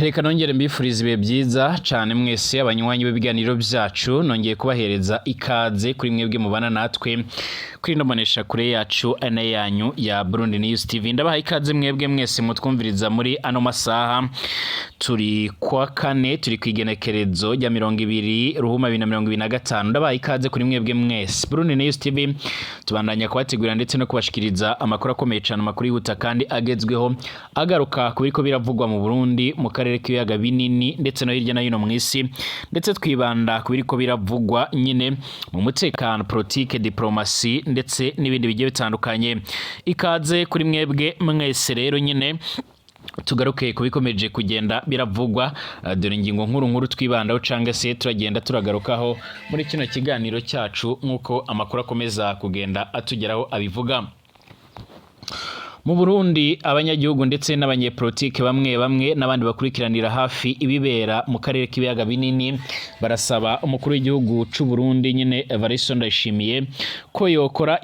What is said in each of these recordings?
Reka nongere mbifuriza ibihe byiza cyane mwese abanywanyi b'ibiganiro byacu. Nongeye kubahereza ikaze kuri mwebwe mubana natwe kuri ino mbonesha kure yacu ane yanyu ya Burundi News TV. Ndabaha ikaze mwebwe mwese mutwumviriza muri ano masaha. Turi kwa kane, turi ku igenekerezo rya 20 Ruhuma 2025. Ndabaha ikaze kuri mwebwe mwese. Burundi News TV tubandanya kubategurira ndetse no kubashikiriza amakuru akomeye cyane, amakuru yihuta kandi agezweho, agaruka ku biriko biravugwa mu Burundi, mu karere k'ibiyaga binini, ndetse no hirya no hino mu isi. Ndetse twibanda ku biriko biravugwa nyine mu mutekano, politike, diplomasi, ndetse n'ibindi bigiye bitandukanye. Ikaze kuri mwebwe mwese rero nyine. Tugaruke ku bikomeje kugenda biravugwa. Dore ingingo nkuru nkuru twibandaho cyangwa se turagenda turagarukaho muri kino kiganiro cyacu, nk'uko amakuru akomeza kugenda atugeraho abivuga. Mu Burundi, abanyagihugu ndetse n'abanyepolitike bamwe bamwe n'abandi bakurikiranira hafi ibibera mu karere k'ibiyaga binini barasaba umukuru w'igihugu c'u Burundi nyine Evariste Ndayishimiye ko yokora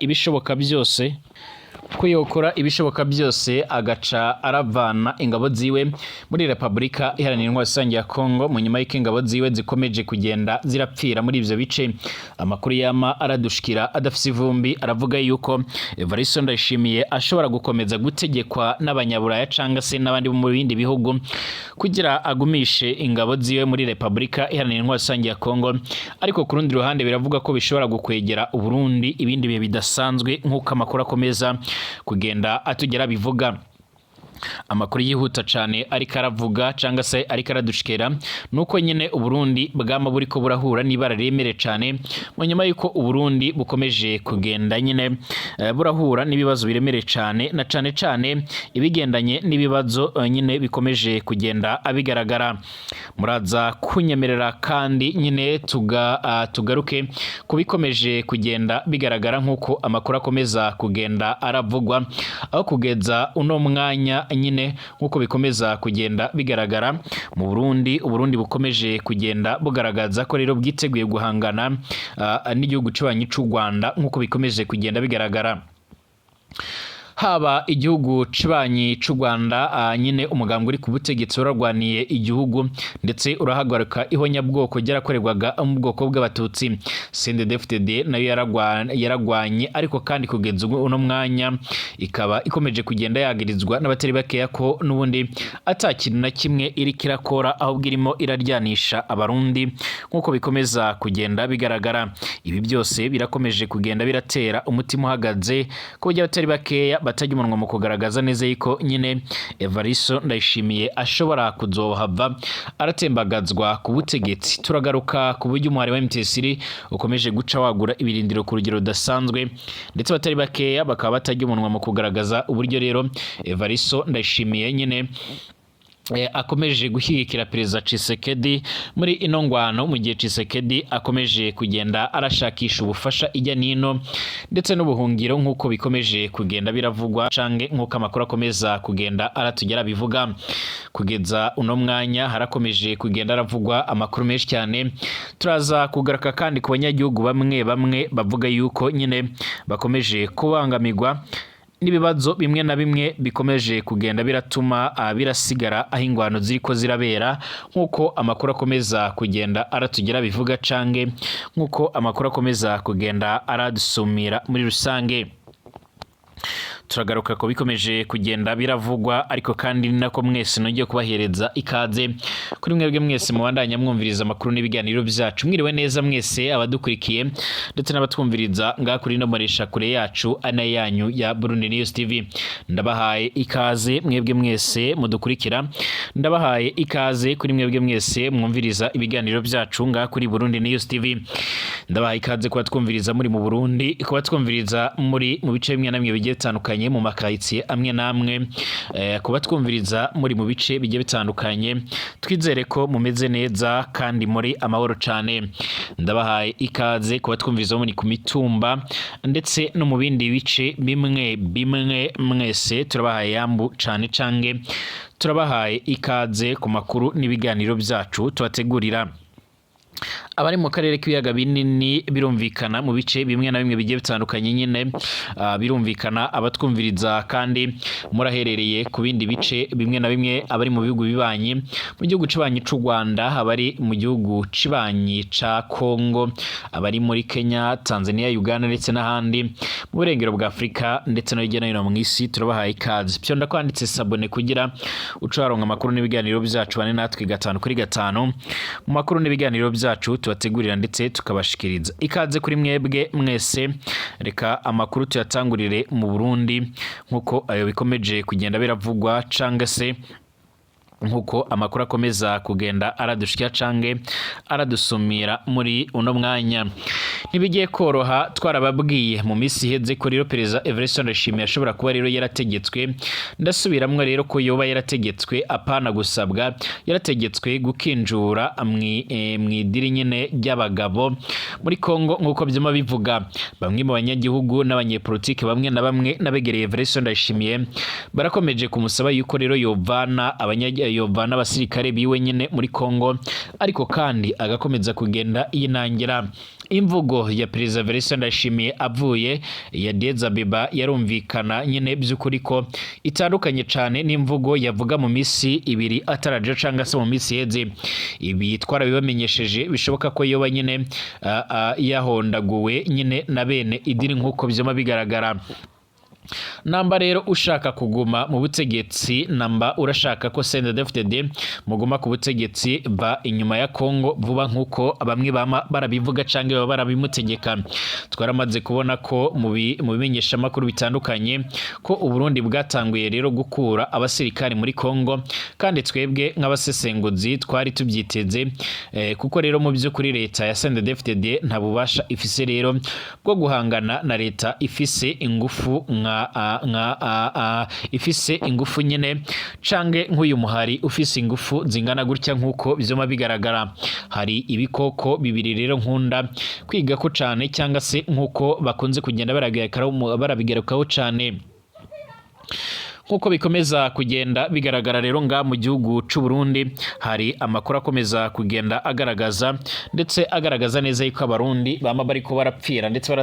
ibishoboka byose agaca aravana ingabo ziwe muri Repubulika Iharanira Intwaro Rusange ya Kongo, mu nyuma y'uko ingabo ziwe zikomeje kugenda zirapfira muri ivyo bice. Amakuru yama aradushikira adafise ivumbi aravuga yuko Evariste Ndayishimiye ashobora gukomeza gutegekwa n'abanyaburaya canga se n'abandi bo mu bindi bihugu kugira agumishe ingabo ziwe muri Repubulika Iharanira Intwaro Rusange ya Kongo. Ariko ku rundi ruhande biravuga ko bishobora gukwegera Uburundi ibindi bihe bidasanzwe, nk'uko amakuru akomeza kugenda atugera bivuga. Amakuru yihuta cyane ariko aravuga cyangwa se ariko aradushikera nuko nyine Uburundi bwama buriko burahura n'ibara riremere cyane, mu nyuma yuko Uburundi bukomeje kugenda nyine burahura n'ibibazo biremereye cyane, na cane cane ibigendanye n'ibibazo nyine bikomeje kugenda abigaragara. Muraza kunyemerera kandi nyine tugaruke ku bikomeje kugenda bigaragara, nk'uko amakuru akomeza kugenda aravugwa, aho kugeza uno mwanya nyine, nk'uko bikomeza kugenda bigaragara mu Burundi, Uburundi bukomeje kugenda bugaragaza ko rero bwiteguye guhangana n'igihugu cy'abanyi c'u Rwanda, nk'uko bikomeje kugenda bigaragara. Haba igihugu cibanyi c'u Rwanda, nyine umugambwe uri ku butegetsi wararwaniye igihugu ndetse urahagarika ihonyabwoko ryarakorerwaga mu bwoko bw'Abatutsi. CNDD-FDD nayo yaragwanye, ariko kandi kugeza ubu uno mwanya ikaba ikomeje kugenda yagirizwa n'abatari bakeya ko n'ubundi ata kintu na kimwe iriko irakora, ahubwo irimo iraryanisha Abarundi, nk'uko bikomeza kugenda bigaragara. Ibi byose birakomeje kugenda biratera umutima uhagaze ku buryo abatari bakeya batajya umunwa mu kugaragaza neza yuko nyine Evaristo Ndayishimiye ashobora kuzohava aratembagazwa ku butegetsi. Turagaruka ku buryo umuhari wa M23 ukomeje guca wagura ibirindiro ku rugero rudasanzwe, ndetse abatari bakeya bakaba batajya umunwa mu kugaragaza uburyo rero Evaristo Ndayishimiye nyine akomeje gushyigikira Perezida Tshisekedi muri ino ngwano, mu gihe Tshisekedi akomeje kugenda arashakisha ubufasha ijya nino ndetse n'ubuhungiro, nk'uko bikomeje kugenda biravugwa cange nk'uko amakuru akomeza kugenda aratugera bivuga. Kugeza uno mwanya harakomeje kugenda aravugwa amakuru menshi cyane. Turaza kugaruka kandi ku banyagihugu bamwe bamwe bavuga yuko nyine bakomeje kubangamirwa n'ibibazo bimwe na bimwe bikomeje kugenda biratuma birasigara aho ingwano ziriko zirabera, nk'uko amakuru akomeza kugenda aratugera bivuga cange nk'uko amakuru akomeza kugenda aradusumira muri rusange. Turagaruka ko bikomeje kugenda biravugwa. Ariko kandi ni nako mwese nongeye kubahereza ikaze kuri mwebwe mwese mubandanya mwumviriza amakuru n'ibiganiro byacu. Mwiriwe neza mwese abadukurikiye ndetse n'abatwumviriza ngaha kuri ino mbonesha kure yacu ana yanyu ya Burundi News TV. Ndabahaye ikaze mwebwe mwese mudukurikira, ndabahaye ikaze kuri mwebwe mwese mwumviriza ibiganiro byacu ngaha kuri Burundi News TV. Ndabahaye ikaze kuba twumviriza muri mu Burundi, kuba twumviriza muri mu bice bimwe na bimwe bigiye bitandukanye, mu makaritsiye amwe n'amwe, kuba twumviriza muri mu bice bigiye bitandukanye. Twizere ko mumeze neza kandi muri amahoro cane. Ndabahaye ikaze kuba twumviriza muri ku mitumba ndetse no mu bindi bice bimwe bimwe. Mwese turabahaye yambu cane cange turabahaye ikaze ku makuru n'ibiganiro byacu tubategurira. Abari mu karere k'ibiyaga binini, birumvikana, mu bice bimwe na bimwe bigiye bitandukanye nyine, birumvikana abatwumviriza kandi muraherereye ku bindi bice bimwe na bimwe, abari mu bihugu bibanyi, mu gihugu cibanyi c'u Rwanda, abari mu gihugu cibanyi ca Congo, abari muri Kenya, Tanzania, Uganda ndetse n'ahandi mu burengero bwa Afurika ndetse no hirya no hino mw'isi, turabahaye ikaze. Fyonda kwanditse s'abonner kugira uce waronka amakuru n'ibiganiro byacu. Bane natwe gatanu kuri gatanu mu makuru n'ibiganiro byacu tubategurira ndetse tukabashikiriza. Ikaze kuri mwebwe mwese. Reka amakuru tuyatangurire mu Burundi, nk'uko ayo bikomeje kugenda biravugwa cange se nkuko amakuru akomeza kugenda aradushikira cange aradusumira muri uno mwanya. Ntibigiye koroha. Twarababwiye mu minsi iheze ko rero Perezida Evariste Ndayishimiye ashobora kuba rero yarategetswe, ndasubiramwo rero, ko yoba yarategetswe, apana gusabwa, yarategetswe gukinjura mw'idiri nyene ry'abagabo muri Kongo, nk'uko vyama bivuga. Bamwe mu banyagihugu n'abanyepolitike bamwe na bamwe n'abegereye Evariste Ndayishimiye barakomeje kumusaba yuko rero yovana abasirikare biwe nyene muri Kongo, ariko kandi agakomeza kugenda yinangira. Imvugo ya Perezida Evariste Ndayishimiye avuye ya Addis Abeba yarumvikana nyene by'ukuri ko itandukanye cane n'imvugo yavuga mu misi 2 ataraja canga se mu misi iheze. Ibi twarabibamenyesheje, bishoboka ko yoba nyene yahondaguwe nyene na bene idini, nk'uko vyama bigaragara. Namba rero ushaka kuguma mu butegetsi, namba urashaka ko CNDD-FDD muguma ku butegetsi, va inyuma ya Kongo vuba, nkuko bamwe bama barabivuga canke baba barabimutegeka. Twaramaze kubona ko mu bimenyeshamakuru bitandukanye ko Uburundi bwatanguye rero gukura abasirikari muri Kongo, kandi twebwe nk'abasesenguzi twari tubyiteze, kuko rero mu by'ukuri leta ya CNDD-FDD nta bubasha ifise rero bwo guhangana na leta ifise ingufu nka a, a, ifise ingufu nyene cange nk'uyu muhari ufise ingufu zingana gutya, nk'uko vyoma bigaragara. Hari ibikoko bibiri rero nkunda kwiga ko cane, cyangwa se nk'uko bakunze kugenda barabigarukaho cane. Nk'uko bikomeza kugenda bigaragara rero nga mu gihugu c'u Burundi, hari amakuru akomeza kugenda agaragaza ndetse agaragaza neza yuko Abarundi bama bariko barapfira ndetse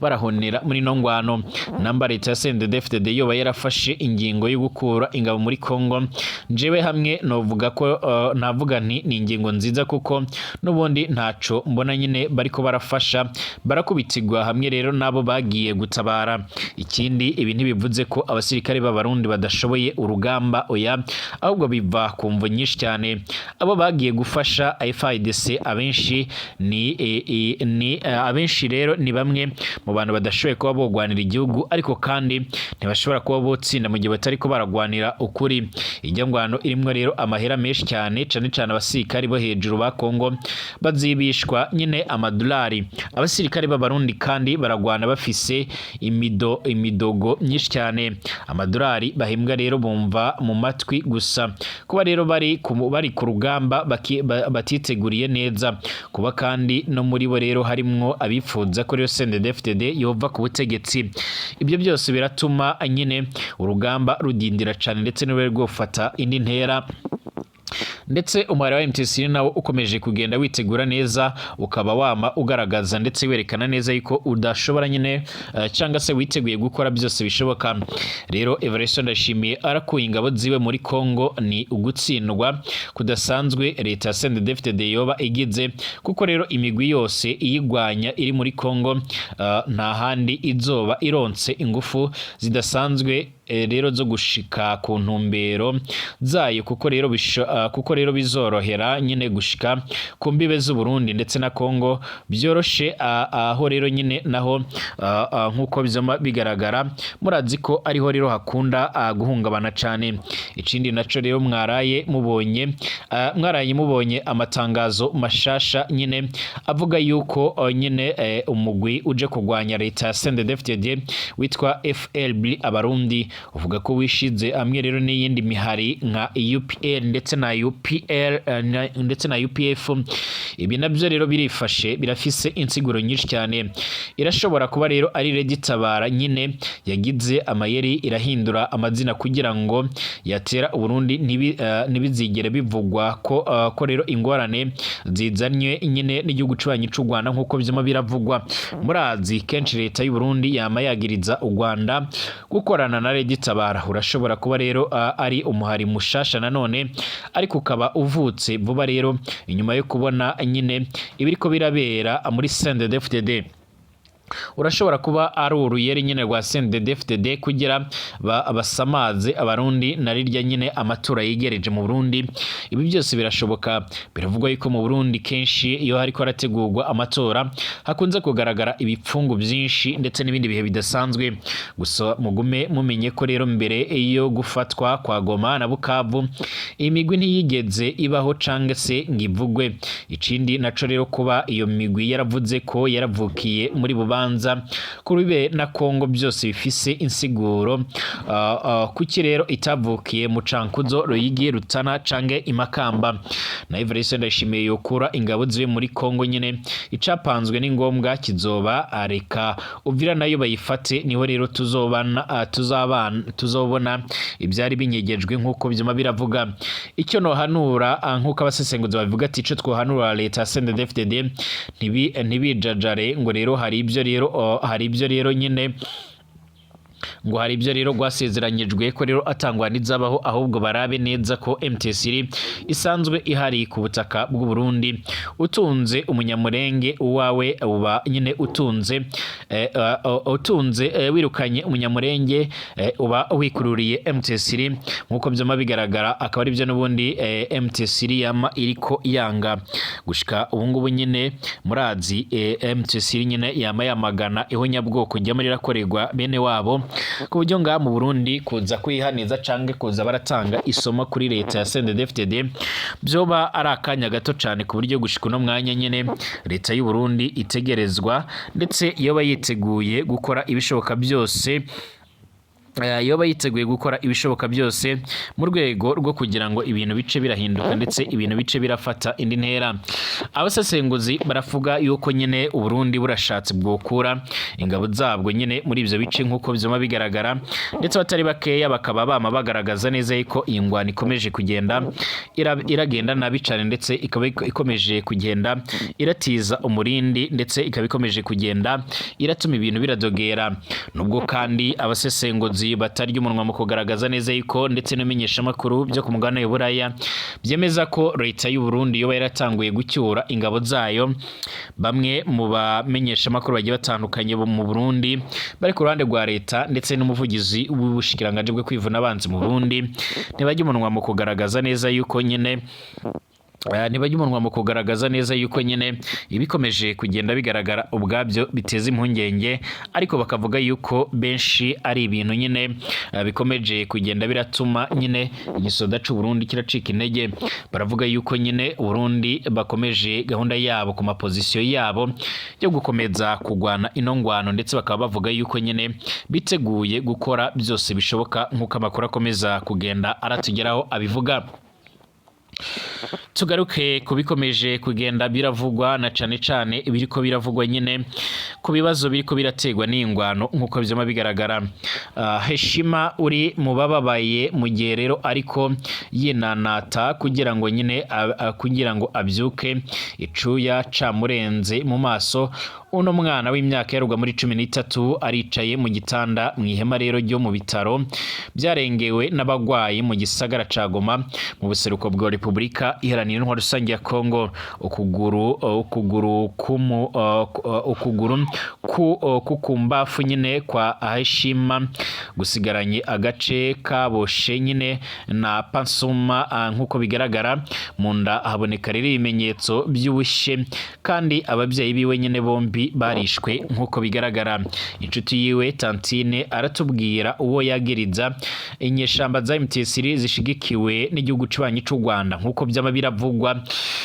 barahonera muri no ngwano. Namba leta ya CNDD-FDD yoba yarafashe ingingo yo gukura ingabo muri Kongo, njewe hamwe novuga ko navuga nti ni ingingo nziza, kuko n'ubundi ntaco mbona nyine bariko barafasha, barakubitirwa hamwe rero nabo bagiye gutabara. Ikindi, ibi ntibivuze ko abasirikare b'Abarundi badashoboye urugamba, oya, ahubwo biva ku mvo nyinshi cyane. Abo bagiye gufasha FARDC abenshi ni, e, e, ni abenshi rero ni bamwe mu bantu badashoboye kuba bogwanira igihugu, ariko kandi ntibashobora kuba botsinda mu gihe batariko baragwanira ukuri. Ijya ngwano irimwo rero amahera menshi cyane, cane cane abasirikari bo hejuru ba Kongo bazibishwa nyine amadolari. Abasirikare b'Abarundi kandi baragwana bafise imidogo myinshi cyane. Amadolari bahembwa rero bumva mu matwi gusa. Kuba rero bari ku rugamba batiteguriye neza, kuba kandi no muri bo rero harimwo abifuza ko rero CNDD-FDD yova ku butegetsi, ibyo byose biratuma nyine urugamba rudindira cane ndetse n'urwe rwofata indi ntera. Ndetse umuhari wa MTC nawo ukomeje kugenda witegura neza, ukaba wama ugaragaza ndetse werekana neza yuko udashobora nyine, cyangwa se witeguye gukora byose bishoboka. Rero Evariste Ndayishimiye arakuye ingabo ziwe muri Kongo, ni ugutsindwa kudasanzwe leta ya CNDD-FDD yoba igize, kuko rero imigwi yose iyigwanya iri muri Kongo, nta handi izoba ironse ingufu zidasanzwe rero zo gushika ku ntumbero zayo, kuko rero bizorohera nyine gushika ku mbibe z'u Burundi ndetse na Kongo byoroshe. Aho rero nyine naho, nkuko bizoma bigaragara, murazi ko ariho rero hakunda guhungabana cane. Ikindi naco rero, mwaraye mubonye amatangazo mashasha nyine avuga yuko nyine umugwi uje kugwanya leta ya CNDD-FDD witwa FLB Abarundi. Uvuga ko wishize hamwe rero n'iyindi mihari nka UPL ndetse na UPL ndetse na UPF. Ibi nabyo rero birifashe, birafise insiguro nyinshi cyane. Irashobora kuba rero ari RED Tabara nyine yagize amayeri, irahindura amazina kugira ngo yatera Uburundi ntibizigere bivugwa ko rero ingorane zizanywe nyine n'igihugu cubanyi c'u Rwanda, nk'uko vyama biravugwa. Murazi kenshi leta y'u Burundi yama yagiriza u Rwanda gukorana na RED Tabara. Urashobora kuba rero ari umuhari mushasha nanone, ariko ukaba uvutse vuba rero inyuma yo kubona nyine ibiriko birabera muri CNDD-FDD. Urashobora kuba ari uruyeri nyine rwa CNDD-FDD kugira basamaze Abarundi na rirya nyine amatora yegereje mu Burundi. Ibi byose birashoboka. Biravugwa yuko mu Burundi kenshi iyo hariko harategurwa amatora hakunze kugaragara ibipfungu byinshi ndetse n'ibindi bihe bidasanzwe. Gusa mugume mumenye ko rero mbere yo gufatwa kwa Goma na Bukavu, imigwi ntiyigeze ibaho cange se ngo ivugwe. Ikindi naco rero, kuba iyo migwi yaravuze ko yaravukiye muri Bubanza kuri be na Kongo, byose bifise insiguro. Kuki rero itavukiye mu Cankuzo, Ruyigi, Rutana cange Imakamba? Na Evariste Ndayishimiye yokura ingabo ziwe muri Kongo nyine, icapanzwe ni ngombwa kizoba. Areka Uvira nayo bayifate, niho rero tuzobana, tuzabana, tuzobona ibyari binyegejwe, nk'uko byuma biravuga. Icyo nohanura, nk'uko abasesenguzi babivuga, ati ico twohanura leta ya CNDD-FDD, ntibijajare ngo rero hari ibyo rero hari ibyo rero nyine, ngo hari ibyo rero rwasezeranyijwe ko rero atangwa n'izabaho, ahubwo barabe neza ko MTC isanzwe ihari ku butaka bw'u Burundi. Utunze Umunyamurenge uwawe uba nyine utunze wirukanye Umunyamurenge, uba wikururiye MTC, nk'uko byama bigaragara. Akaba ari byo n'ubundi MTC yama iriko yanga gushika ubu ngubu nyine. Murazi MTC nyine yama yamagana ihonyabwoko ryama rirakorerwa bene wabo, ku buryo ngaha mu Burundi kuza kwihaniza canke kuza baratanga isomo kuri leta ya CNDD-FDD byoba ari akanya gato cane, ku buryo gushika uno mwanya nyene leta y'u Burundi itegerezwa ndetse yoba yiteguye gukora ibishoboka byose, yoba yiteguye gukora ibishoboka byose mu rwego rwo kugira ngo ibintu bice birahinduka ndetse ibintu bice birafata indi ntera. Abasesenguzi baravuga yuko nyine Uburundi burashatse bwokura ingabo zabwo nyine muri ivyo bice, nk'uko vyuma bigaragara, ndetse batari bakeya bakaba bama bagaragaza neza yuko iyi ngwano ikomeje kugenda iragenda nabi cane, ndetse ikaba ikomeje kugenda iratiza umurindi, ndetse ikaba ikomeje kugenda iratuma ibintu biradogera. Nubwo kandi abasesenguzi batarya umunwa mu kugaragaza neza yuko, ndetse n'amenyeshamakuru byo ku mugabane w'Uburaya byemeza ko leta y'u Burundi yoba yaratanguye gucyura ingabo zayo, bamwe mu bamenyeshamakuru bagiye batandukanye bo mu Burundi bari ku ruhande rwa leta ndetse n'umuvugizi w'ubushikiranganji bwo kwivuna abanzi mu Burundi ntibajya umunwa mu kugaragaza neza yuko nyine ntibajya umunwa mu kugaragaza neza yuko nyine ibikomeje kugenda bigaragara ubwabyo biteza impungenge, ariko bakavuga yuko benshi ari ibintu nyine bikomeje kugenda biratuma nyine igisoda c'u Burundi kiracika intege. Baravuga yuko nyine Burundi bakomeje gahunda yabo ku mapozisiyo yabo yo gukomeza kugwana ino ngwano, ndetse bakaba bavuga yuko nyine biteguye gukora byose bishoboka, nk'uko amakuru akomeza kugenda aratugeraho abivuga. Tugaruke ku bikomeje kugenda biravugwa, na cane cane ibiriko biravugwa nyine ku bibazo biriko biraterwa n'ingwano, nk'uko vyama bigaragara. Heshima uri mu bababaye mu gihe rero ariko yinanata kugira ngo nyine kugira ngo abyuke, icuya camurenze mu maso. Uno mwana w'imyaka yarugwa muri 13 aricaye mu gitanda mu ihema rero ryo mu bitaro byarengewe n'abagwayi mu gisagara ca Goma mu buseruko bwa Repubulika Iharanira Intwaro Rusange ya Kongo. Ukuguru kukumbafu nyine kwa Heshima gusigaranye agace kaboshe nyine na pansuma, nk'uko bigaragara. Mu nda haboneka rero ibimenyetso by'ubushye, kandi ababyeyi biwe nyine bombi barishwe, nk'uko bigaragara. Inshuti yiwe Tantine aratubwira uwo yagiriza: inyeshamba za MTC zishigikiwe n'igihugu cubanyi c'u Rwanda, nk'uko byama biravugwa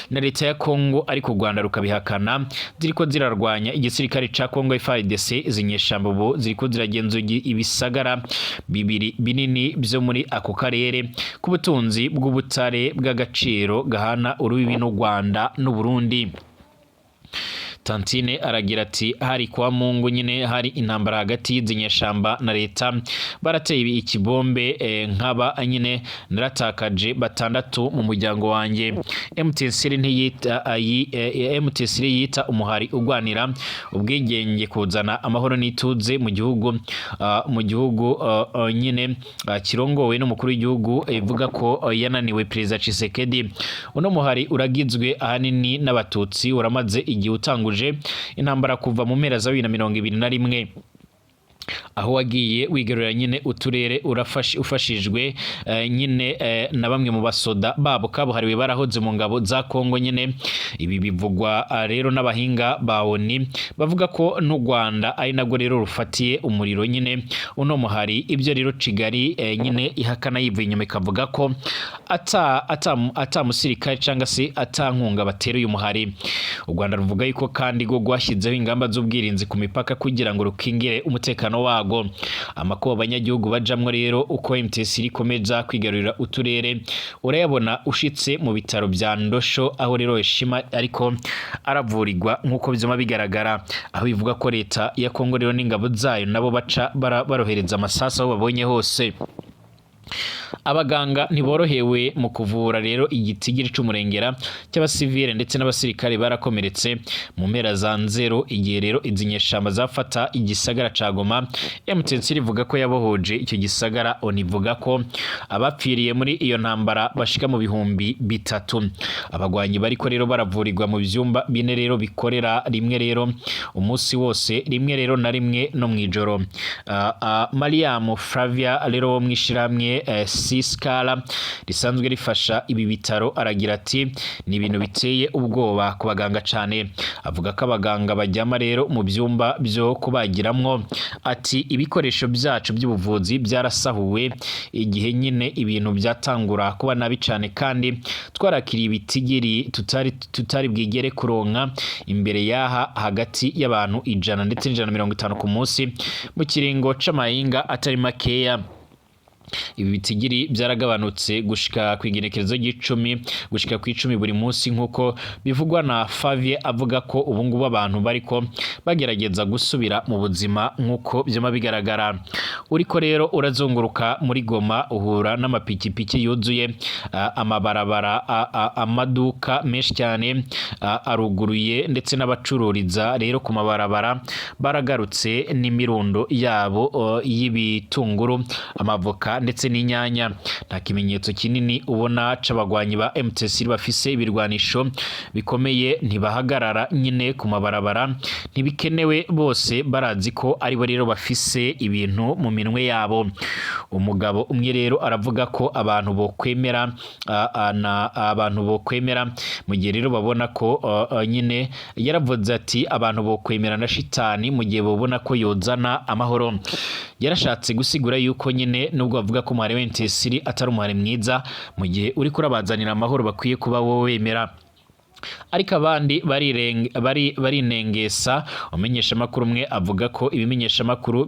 na leta ya Kongo ariko u Rwanda rukabihakana, ziriko zirarwanya igisirikare ca Kongo. Kongo FARDC. Izi nyeshamba ubu ziriko ziragenzura ibisagara bibiri binini vyo muri ako karere k'ubutunzi bw'ubutare bw'agaciro gahana urubibi n'u Rwanda n'u Burundi. Tantine aragira ati: "Hari kwa Mungu nyine hari intambara hagati y'izi nyeshamba na leta, barateye ikibombe, nkaba nyine naratakaje batandatu mu muryango wanjye." M23 ntiyita M23 yita umuhari ugwanira ubwigenge, kuzana amahoro n'ituze mu gihugu nyine kirongowe n'umukuru w'igihugu ivuga ko yananiwe, Perezida Tshisekedi. Uno muhari uragizwe ahanini n'Abatutsi, uramaze igihe utanguje intambara kuva mu mpera za 2021, aho wagiye wigarurira nyine uturere ufashijwe nyine na bamwe mu basoda babo kabuhariwe barahoze mu ngabo za Kongo nyine. Ibi bivugwa rero n'abahinga ba ONU, bavuga ko n'u Rwanda ari nabwo rero rufatiye umuriro nyine uno muhari. Ibyo rero Kigali nyine ihakana yivuye inyuma, ikavuga ko ata musirikare cyangwa se ata nkunga batera uyu muhari. U Rwanda ruvuga yuko kandi rwo rwashyizeho ingamba z'ubwirinzi ku mipaka kugira ngo rukingire umutekano wago. Amakuba abanyagihugu bajamwo rero uko M23 ikomeza kwigarurira uturere urayabona ushitse mu bitaro bya Ndosho, aho rero Heshima ariko aravurirwa, nk'uko bizoma bigaragara, aho bivuga ko leta ya Kongo rero n'ingabo zayo nabo baca barohereza amasasu aho babonye hose. Abaganga ntiborohewe mu kuvura rero igitigiri c'umurengera cy'abasivile ndetse n'abasirikare barakomeretse mu mpera za Nzero, igihe rero izi nyeshamba zafata igisagara ca Goma. M23 ivuga ko yabohoje icyo gisagara. ONU ivuga ko abapfiriye muri iyo ntambara bashika mu 3000. Abagwanyi bariko rero baravurirwa mu vyumba bine rero bikorera rimwe rero umunsi wose, rimwe rero na rimwe no mw'ijoro. Mariam Flavia rero wo mw'ishirahamwe Siskala risanzwe rifasha ibi bitaro aragira ati: "Ni ibintu biteye ubwoba ku baganga cane." Avuga ko abaganga bajyama rero mu byumba byo kubagiramwo. Ati: "Ibikoresho byacu by'ubuvuzi byarasahuwe igihe nyine ibintu byatangura kuba nabi cane, kandi twarakiriye ibitigiri tutari bwigere kuronka imbere yaha, hagati y'abantu 100 ndetse n'150 ku munsi mu kiringo c'amahinga atari makeya. Ibi bitigiri byaragabanutse gushika ku igenekerezo ry'icumi, gushika ku 10 buri munsi," nk'uko bivugwa na Favier. Avuga ko ubu ngubu abantu bariko bagerageza gusubira mu buzima nk'uko vyama bigaragara. Uriko rero urazunguruka muri Goma, uhura n'amapikipiki yuzuye amabarabara, amaduka menshi cyane aruguruye, ndetse n'abacururiza rero ku mabarabara baragarutse n'imirundo yabo y'ibitunguru, amavoka ndetse n'inyanya. Nta kimenyetso kinini ubona c'abagwanyi ba M23 bafise ibirwanisho bikomeye. Ntibahagarara nyine ku mabarabara, ntibikenewe, bose barazi ko aribo rero bafise ibintu mu minwe yabo. Umugabo umwe rero aravuga ko abantu bokwemera na abantu bokwemera mu gihe rero babona ko nyine, yaravuze ati: "Abantu bokwemera na shitani mu gihe bobona ko yozana amahoro." Yarashatse gusigura yuko nyine nubwo bavuga ko umuhari wa M23 atari umuhari mwiza, mu gihe uriko urabazanira amahoro bakwiye kuba wowe wemera. Ariko abandi barinengesa. Umumenyeshamakuru umwe avuga ko ibimenyeshamakuru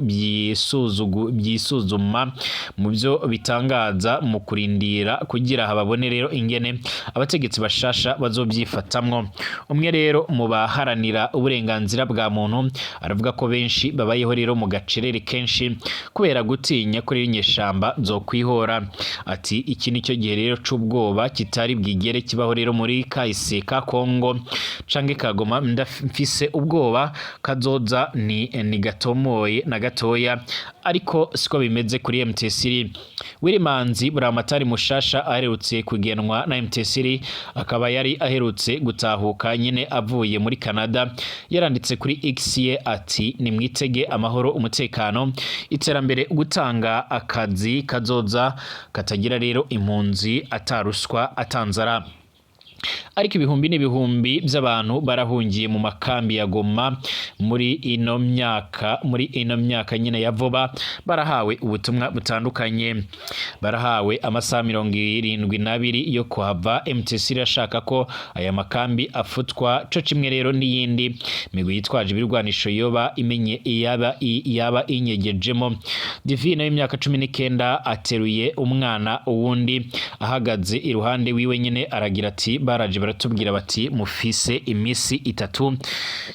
byisuzuma mu byo bitangaza mu kurindira kugira babone rero ingene abategetsi bashasha bazobyifatamwo. Umwe rero mu baharanira uburenganzira bwa muntu aravuga ko benshi babayeho rero mu gacerere kenshi kubera gutinya ko rero inyeshamba zokwihora. Ati: "Iki nicyo gihe rero c'ubwoba kitari bwigere kibaho rero muri kahise ka Kongo canke Kagoma. Mfise ubwoba, kazoza ni gatomoye na gatoya." Ariko siko bimeze kuri M23. Wirimanzi Buramatari mushasha aherutse kugenwa na M23, akaba yari aherutse gutahuka nyine avuye muri Canada, yaranditse kuri X ye ati: "Nimwitege amahoro, umutekano, iterambere, gutanga akazi, kazoza katagira rero impunzi, ataruswa, atanzara." Ariko ibihumbi n'ibihumbi by'abantu barahungiye mu makambi ya Goma muri ino myaka nyine ya vuba. Barahawe ubutumwa butandukanye, barahawe amasaha 72 yo kuhava. MTC irashaka ko aya makambi afutwa, co kimwe rero n'iyindi migwi yitwaje ibirwanisho yoba imenye yaba inyegejemo. Divine w'imyaka 19 ateruye umwana, uwundi ahagaze iruhande wiwe nyine, aragira ati: "Baraje baratubwira bati mufise imisi 3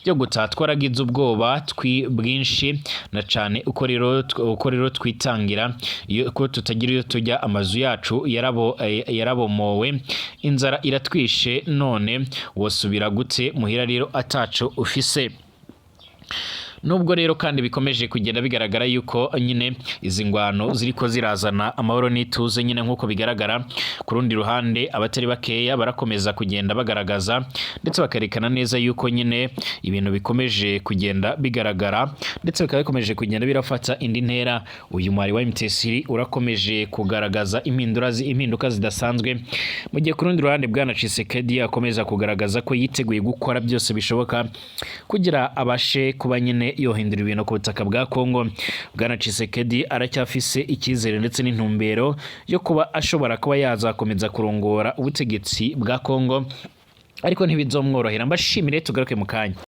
yo gutaha. Twaragize ubwoba bwinshi na cane uko rero twitangira iyo ko tutagira iyo tujya. Amazu yacu yarabomowe, inzara iratwishe. None wosubira gute muhira rero ataco ufise?" Nubwo rero kandi bikomeje kugenda bigaragara yuko nyine izi ngwano ziriko zirazana amahoro n'ituze nyine nk'uko bigaragara, ku rundi ruhande abatari bakeya barakomeza kugenda bagaragaza ndetse bakerekana neza yuko nyine ibintu bikomeje kugenda bigaragara, ndetse bikaba bikomeje kugenda birafata indi ntera. Uyu mwari wa MTC urakomeje kugaragaza impinduka zidasanzwe, mu gihe ku rundi ruhande bwana Tshisekedi akomeza kugaragaza ko yiteguye gukora byose bishoboka kugira abashe kuba nyine yohindura ibintu ku butaka bwa Kongo. Bwana Tshisekedi aracyafise icyizere ndetse n'intumbero yo kuba ashobora kuba yazakomeza kurongora ubutegetsi bwa Kongo, ariko ntibizomworohera. Mbashimire, tugaruke mu kanya.